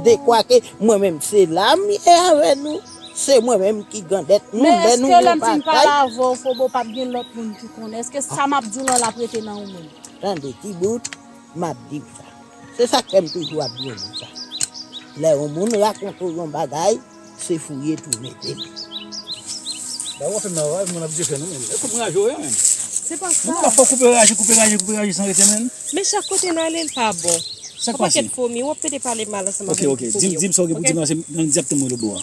Dekwa ke mwen menm, se la m ye avè nou. Se mwen menm ki grandèt nou, lè nou yo pa kay. Men èske lè m fin pale avè w, Fobo, p ap gen lòt moun ki konnen? Èske sa m ap di w lan l ap rete nan ou menm? Tande, ti bout, m ap di w sa. Se sa k fè m toujou ap di yon moun sa. Lè yon moun rakonte w yon bagay, se fouye tou mete l. Ba w fè m nan, moun ap di fè nou menm. Ekout m raje w, menm. Se pa sa. Moun pa fò koupe raje, koupe raje, koupe raje san rete, menm. Men chak kote n ale, l pa bon. Sa k pase? Yon pakèt fomi, w ap pede pale mal ansanm avèk fomi yo. Ok, ok. Di m, di m sa w gen pou di m, se Landy ap tann mwen lòtbò a.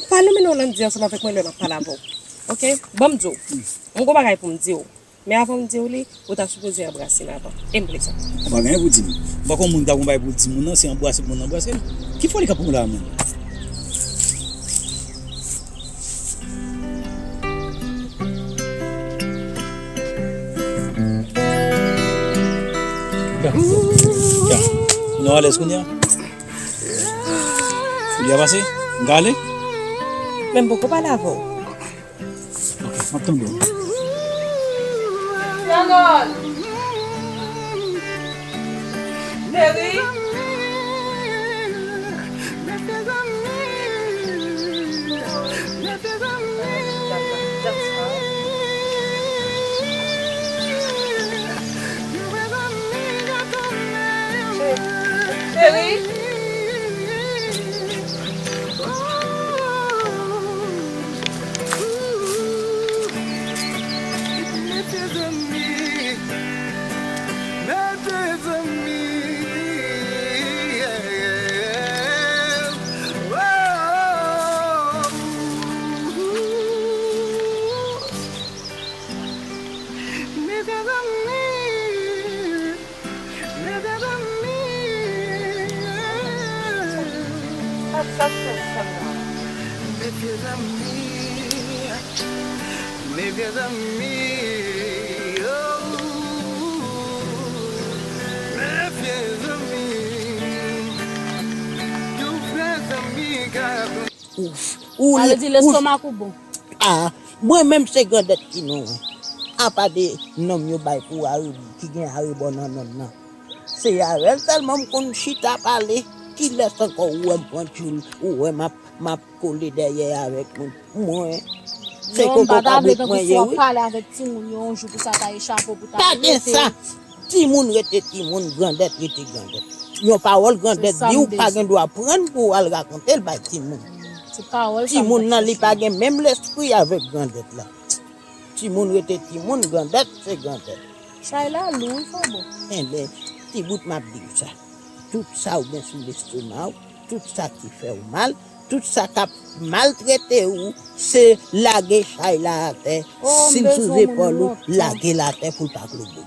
Pa nan mennen w Landy ansanm avèk mwen lè m ap pale avè w. Ok? Ban m di w. M gon bagay pou m di w. Men avan m di w li, ou ta sipoze anbrase m avan. E m vle sa. Ou pa gen anyen pou di m. Ou pa konn moun ta gon bagay pou di moun nan, se anbrase pou moun nan anbrase l. Ki foli k ap pran w la menm? Ya. Ya. Nou alèz kounye a? Ou byen pase? M ka ale? Men m poko pale avè w. Ok, m ap tande w. Shannon! Cheri! Cheri! Mesye zanmi, mesye zanmi, yeah, yeah. Oh. Mesye zanmi, mesye zanmi. Sa, sa, sa, sa, sa. Mesye zanmi, mesye zanmi, oh, mesye zanmi. Yon vrè zanmi ka Ou, ou, sa vle di ou, lestomak ou bon. Ah, mwen menm se grandèt ki non. Apa de nonm yo bay pou are-, ki gen arebò nan nonm nan. Se avè l sèlman m konn chita pale. Kilès ankò ou wè m pran tchoul, ou wè m ap, m ap kole dèyè avèk moun. Mwen, se koko kabrit mwen ye, wi. Non, m pa ta vle tankou si w ap pale avèk timoun yo yon jou pou sa ta echape w pou ta rete. Pa gen sa. Timoun rete timoun, grandèt rete grandèt. Yon pawòl grandèt di w pa gen dwa pran l pou w al rakonte l bay timoun. Timoun nan, li pa gen menm lespri avèk grandèt la. Timoun rete timoun, grandèt se grandèt. Chay la lou wi, Fobo. Enben, ti bout m ap di w sa. Tout sa w gen sou lestoma w, tout sa ki fè w mal, tout sa k ap maltrete w, se lage chay la atè, si l sou zepòl ou, lage l atè pou l pa klobo.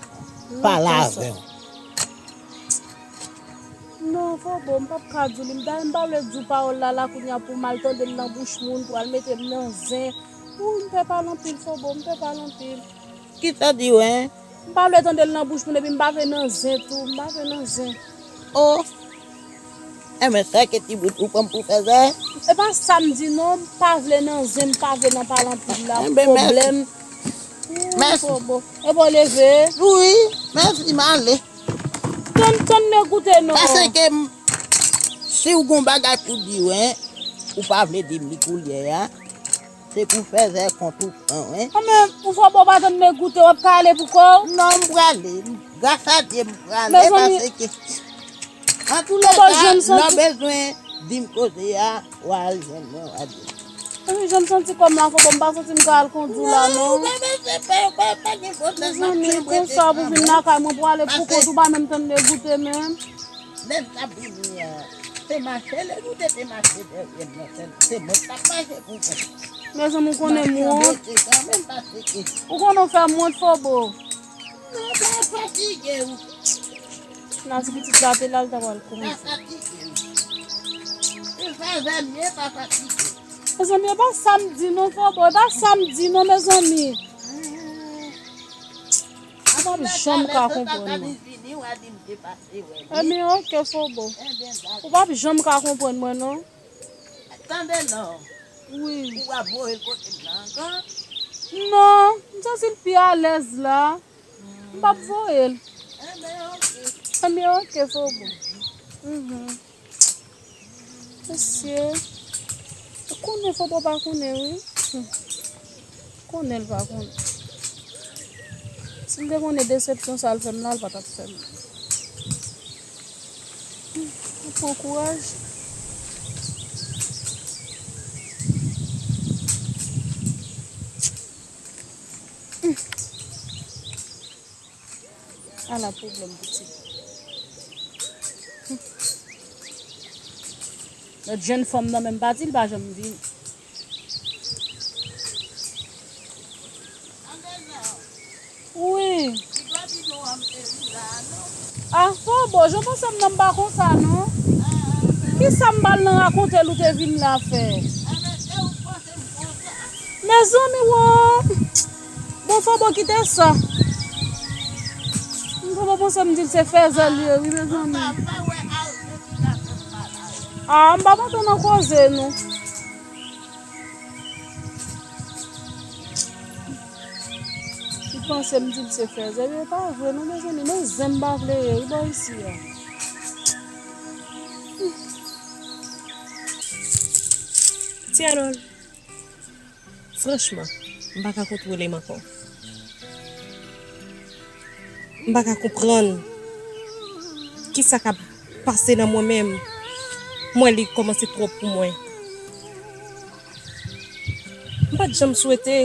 Pale avè w. Non, Fobo, m p ap ka di w li. M ta, m pa vle di w pawòl la, la kounye a pou m al tande l nan bouch moun, pou al mete m nan zen. Wi, m pè pale anpil, Fobo, m pè pale anpil. Kisa di w, en? M pa vle tande l nan bouch moun, epi m pa vle nan zen tou, m pa vle nan zen. O! Enben, sa ke ti bout ou pran m pou fèzè? E pa sa m di non, m pa vle nan zen, m pa vle nan pale anpil la, pwoblèm. Mèsi. Fobo. E bon, leve. Wi, mèsi, m ale. Tann, tann, men goute non. Paske m, si w gon bagay pou di w, en, ou pa vle di m li koulye a, se pou fèzè kont ou pran, en. Anben, ou fò bon pa tann men goute, w ap ka ale pou kò w? Non, m prale. Gras a Dye, m prale, paske, antouka, lè w bezwen di m kote a, w a al jwenn mwen, w a di m. Wi, jan m santi kò m la, Fobo, m pa santi m ka al kondui la, non. Mezanmi, konsa pou vin lakay mwen pou ale pou kont ou, pa menm tann men goute menm. Lè m t ap vini an, se mache, lè goute te mache dèyè m nan, se, se mwen k t ap mache pou kont. Mezanmi, ou konnen m wont. Ou konnen w fè m wont, Fobo. Non, pa fatige w. Nan ti pitit la te la, l ta pral kondui. Pa fatige w. E fè zèmye, pa fatige. Mezanmi, e pa sa m di non, Fobo, e pa sa m di non, mezanmi. Ou p ap janm ka konprann mwen. Ebyen, oke, Fobo. Ou p ap janm ka konprann mwen, non. Tande non. Wi. Ou ap voye l kote m nan ankò? Non, m santi l pi alèz la. M p ap voye l. Enben, oke. Enben, oke, Fobo. Mhm. Mesye, ou konnen Fobo pa konnen, wi. Hmm. Konnen l pa konnen. Si l te konnen desepsyon sa l fè m la, l pa t ap fè m. Hmm. Ou pran kouraj. Hmm. Ala pwoblèm pou ti. Hmm. Lòt jèn fanm nan menm pati, l pa janm vini. Wi. A, Fobo, jan w panse m nan m pa konsa, non. Kisa m pral nan rakonte l ou te vin la fè? Mezanmi, wo! Bon, Fobo kite sa. M Fobo panse m di l se fèzè l ye, wi, mezanmi. A, m p ap antre nan koze, non. Li panse m di l se fèzè, men e pa vre, non, mezanmi. Men zen m pa vle ye, wi, bò isi a. Ti Anòl. Franchman, m pa ka kontwole m ankò. M pa ka konprann kisa k ap pase nan mwen menm. M wè li kòmanse twòp pou mwen. M pa t janm swete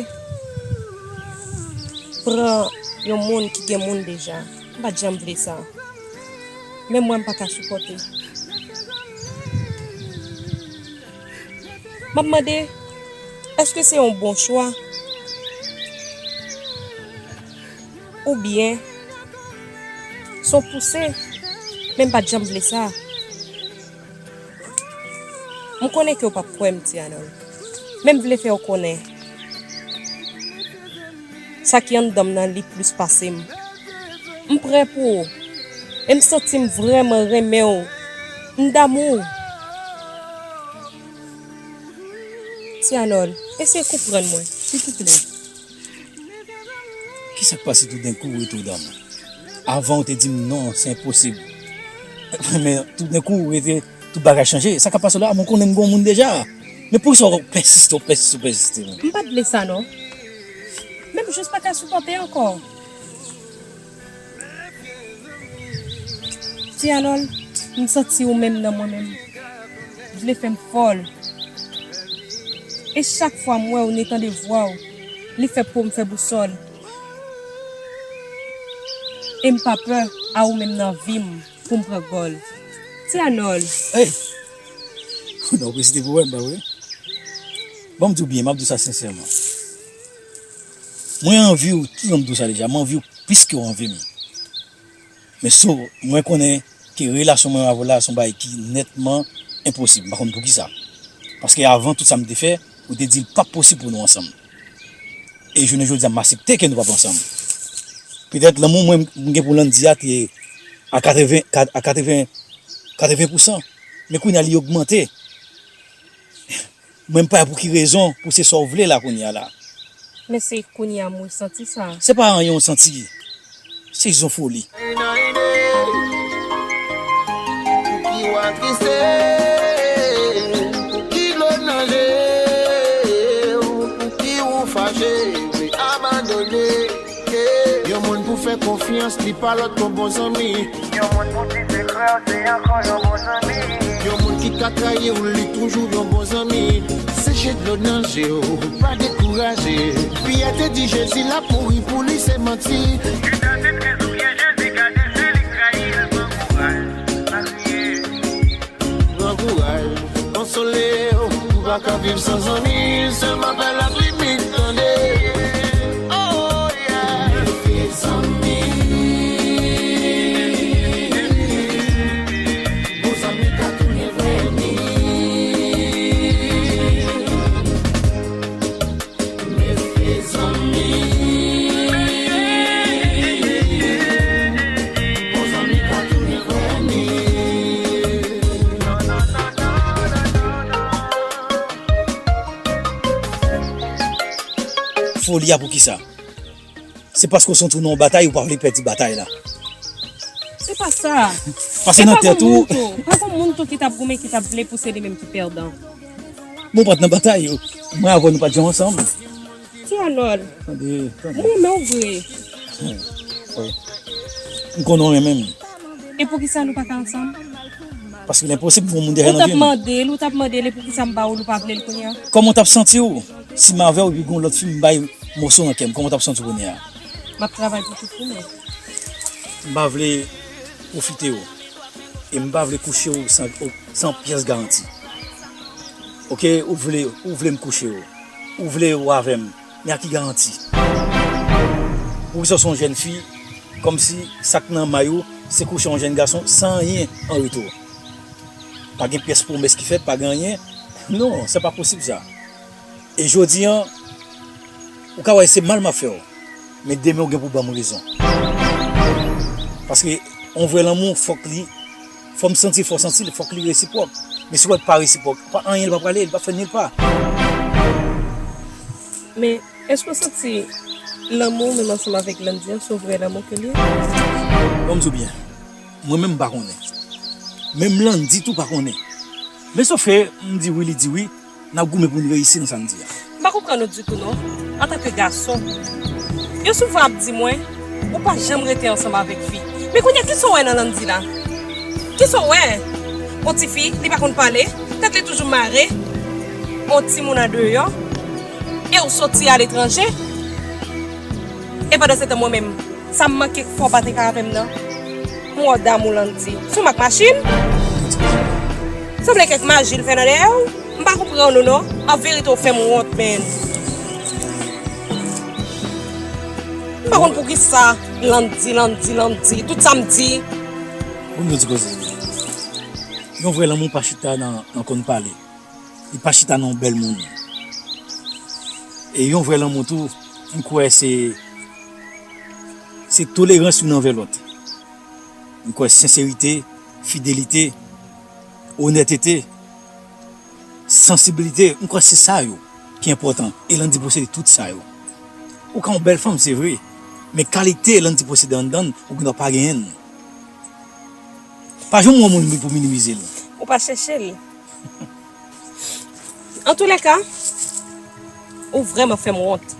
pran yon moun ki gen moun deja. M pa t janm vle sa. Men mwen, m pa ka sipòte. M ap mande, èske se yon bon chwa? Oubyen, se yon pouse? Men m pa t janm vle sa. M konnen ke w p ap kwè m, Ti Anòl. Men m vle fè w konnen. Sa ki anndan m nan, li plis pase m. M prè pou ou. E m santi m vrèman renmen w. M damou w. Ti Anòl, eseye konprann mwen, silvouplè. Kisa k pase toudenkou ou rete w damou? Avan ou te di m non, se enposib. Men toudenkou ou rete, tout bagay chanje. Sa k ap pase w la, mwen konnen m gen yon moun deja. Men poukisa w pèsiste, w pèsiste, w pèsiste menm? M pa t vle sa non. Men m jis pa ka sipòte ankò. Ti Anòl, m santi ou menm nan mwen menm vle fè m fòl. E chak fwa m wè w ni tande vwa w, li fè po m fè bousòl. E m pa pè a ou menm nan vi m pou m pran gòl. Ti Anòl. Hey! Non, w presite pou wè m, pa vre? Ban m di w byen, m ap di w sa sensèman. Mwen anvi w, toujou m di w sa deja, m anvi w plis ke w anvi m. Men so, mwen konnen ke relasyon mwen avè w la se yon bagay ki nètman enposib. M pa konn poukisa. Paske avan tout sa m te fè, ou te di l p ap posib pou nou ansanm. E jounen jodi a, m aksepte ke nou p ap ansanm. Petèt lanmou mwen m gen pou Landy a te a katreven, a katreven, katreven pousan. Men kounye a li ogmante. Mwen m pa wè pou ki rezon pou se sa w vle la kounye a la. Men se kounye a m resanti sa. Se pa anyen w santi. Se jis yon foli. Ki w atriste, ki dlo nan je w, ki w fache, vle abandone. Yon moun pou fè konfyans, li pa lòt kon bon zanmi. Yon moun pou di sekrè w, se ankò yon bon zanmi. Yon moun ki ka trayi w, li toujou yon bon zanmi. Seche dlo nan je w, pa dekouraje. Pyè te di Jezi l ap mouri pou li, se manti. Jidas te trezorye Jezi, gade se li k trayi l, pran kouraj, pa kriye. Pran kouraj, konsole w, ou pa ka viv san zanmi, sèlman fè limit, tande. Oh, yeah. Mete zanmi, bon zanmi ka tounen vre ènmi. Foli a poukisa? Se paske w santi w nan yon batay, ou pa vle pèdi batay la. Se pa sa. Pase nan tèt ou. Pa gon moun tou ki t ap goumen ki t ap vle pou se li menm ki pèdan. Bon, ou pa t nan batay. Mwen avè w nou pa t janm ansanm. Ti Anòl. Tande, tande. M renmen w vre. M konnen w renmen m. E poukisa nou pa ka ansanm? Paske l enposib pou yon moun deja nan vi m. Ou t ap mande l, ou t ap mande l, e poukisa m ba ou l, ou pa vle l kounye a? Kòman w t ap santi w si m avè w epi gen yon lòt fi m bay moso nan kè m? Kòman w t ap santi w kounye a? M ap travay pou tout pou mwen. M pa vle pwofite w. E m pa vle kouche w san, san pyès garanti. Oke, ou vle, ou vle m kouche w. Ou vle w avè m. Men a ki garanti? Poukisa w se yon jèn fi, kòmsi sa k nan may ou, se kouche yon jèn gason san anyen an retou? Pa gen pyès pwomès ki fèt, pa gen anyen. Non, se pa posib sa. E jodi a, ou ka wè se mal m ap fè w, men demen ou gen pou ban m rezon. Paske yon vrè lanmou, fòk li, fò m santi l, fò w santi l, fòk li resipwòk. Men si w wè l pa resipwòk, pa anyen li pa prale, li p ap fè nil pa. Men, èske w santi lanmou w menm ansanm avèk Landy an, se yon vrè lanmou ke l ye? Ban m di w byen, mwen menm m pa konnen. Menm Landy tou pa konnen. Men sofè, m di wi, li di wi, n ap goumen pou n reyisi nan sa n di a. M pa konprann ou ditou non, antanke gason. Yo souvan ap di mwen, ou pa janm rete ansanm avèk fi. Men kounye a, kisa w wè nan Landy la? Kisa w wè? On tifi, li pa konn pale, tèt li toujou mare, on timoun andeyò, e w soti aletranje. E pandansetan mwen menm, sa m manke k fè w pa te ka avè m nan? M wè w damou Landy. Se yon mak machin? Sanble kèk maji l fè nan dèyè w? M pa konprann ou non. An verite w fè m wont, menn. M pa konn poukisa Landy, Landy, Landy, tout sa m di. Pou m di w ti koze. Yon vrè lanmou pa chita nan, nan konn pale. Li pa chita nan yon bèl moun. E yon vrè lanmou tou, m kwè se, se tolerans youn anvè lòt. M kwè senserite, fidelite, onètete, sansiblite, m kwè se sa yo ki enpòtan. E Landy posede tout sa yo. Ou ka yon bèl fanm, se vre. Men kalite Landy posede anndan l, ou gendwa pa genyen l. Pa janm wè yon moun pou minimize l. Ou pa chèche l. Antoulèka, ou vrèman fè m wont.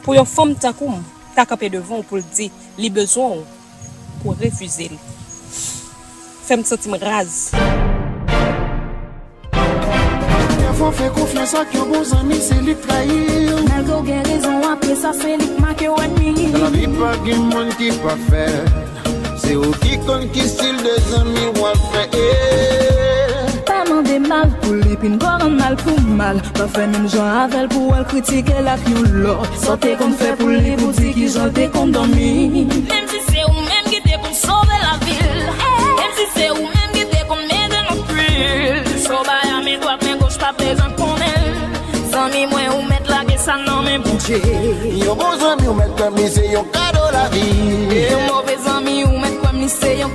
Pou yon fanm tankou m ta kanpe devan w pou l di li bezwen w, pou w refize l. fè m santi m raz. Dèfwa w fè konfyans ak yon bon zanmi, se li k trayi w. Malgre w gen rezon, apre sa se li k make w ènmi. Nan lavi pa gen moun ki pafè. Se ou ki konn ki stil de zanmi w ap fè. Pa mande mal pou li, pintwa rann mal pou mal. Pa fè menm jan avè l pou w al kritike l ak yon lòt. Sa w te konn fè pou li, pou di kijan l te konn dòmi. Menm si se ou menm ki te konn sove lavi l. Menm si se ou menm ki te konn mete nan pil. Sa w bay a men dwat men goch pa bezwen konnen l. Zanmi mwen ou mèt lage sa nan men Bondye. Yon bon zanmi w mèt kwè m li se yon kado lavi. Yon move zanmi ou mèt kwè m li se yon